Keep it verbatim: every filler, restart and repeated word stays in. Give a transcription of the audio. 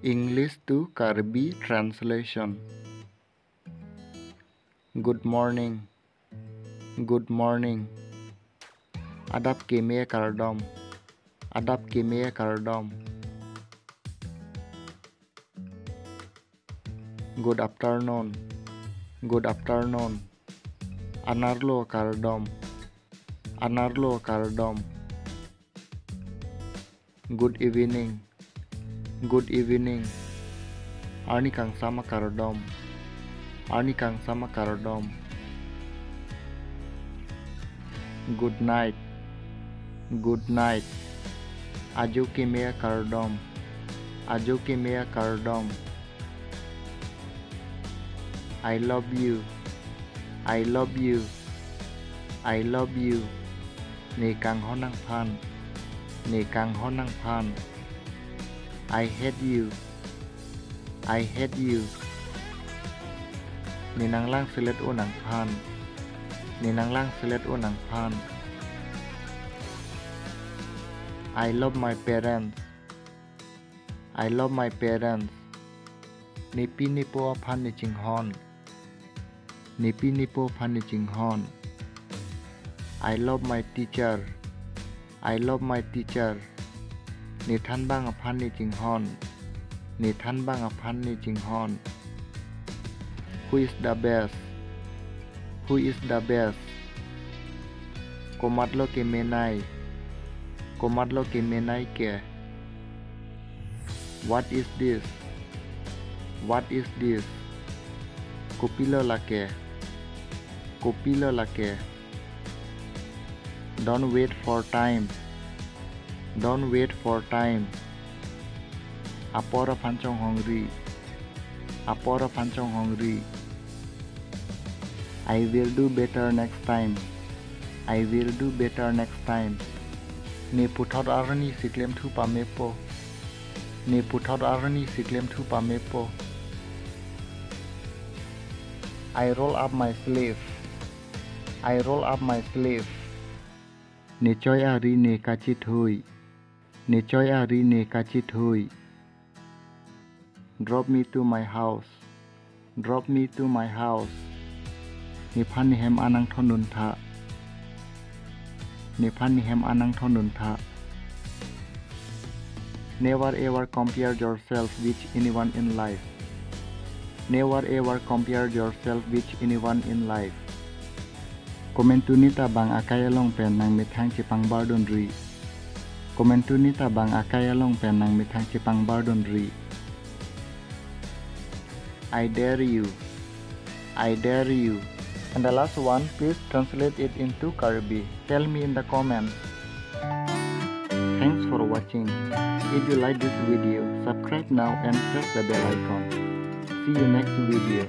English to Karbi translation. Good morning. Good morning. Adap keme kardom. Adap keme kardom. Good afternoon. Good afternoon. Anerlo kardom. Anerlo kardom. Good evening. Good evening. Arni kangsam akardom. Arni kangsam akardom. Good night. Good night. Ajo keme akardom. Ajo keme akardom. I love you. I love you. I love you. Ne kanghon nangphan. Ne kanghon nangphan. I hate you. I hate you. Ne nanglangselet-o nangphan. Ne nanglangselet-o nangphan. I love my parents. I love my parents. Nepi nepo aphan ne chinghon. Nepi nepo aphan ne chinghon. I love my teacher. I love my teacher. Nethanbang aphan ne chinghon. Nethanbang aphan ne chinghon. Who is the best? Who is the best? Komatlo kemenei? Komatlo kemenei ke? What is this? What is this? Kopilo lake? Kopilo lake? Don't wait for time. Don't wait for time. Apor aphan chonghongri. Apor aphan chonghongri. I will do better next time. I will do better next time. Ne puthot arni si klemthu pamepo. Ne puthot arni si klemthu pamepo. I roll up my sleeve. I roll up my sleeve. Ne choi ari ne kachethui. Ne choi ari ne kachethui. Drop me to my house. Drop me to my house. Nephan nehem an nangthondun tha. Nephan nehem an nangthondun tha. Never ever compare yourself with anyone in life. Never ever compare yourself with anyone in life. Komantu neta bang akai along pen nangmethang chepangbardunri. Komantu neta bang akai along pen nangmethang chepangbardunri. I dare you. I dare you. And the last one, please translate it into Karbi. Tell me in the comments. Thanks for watching. If you like this video, subscribe now and press the bell icon. See you next video.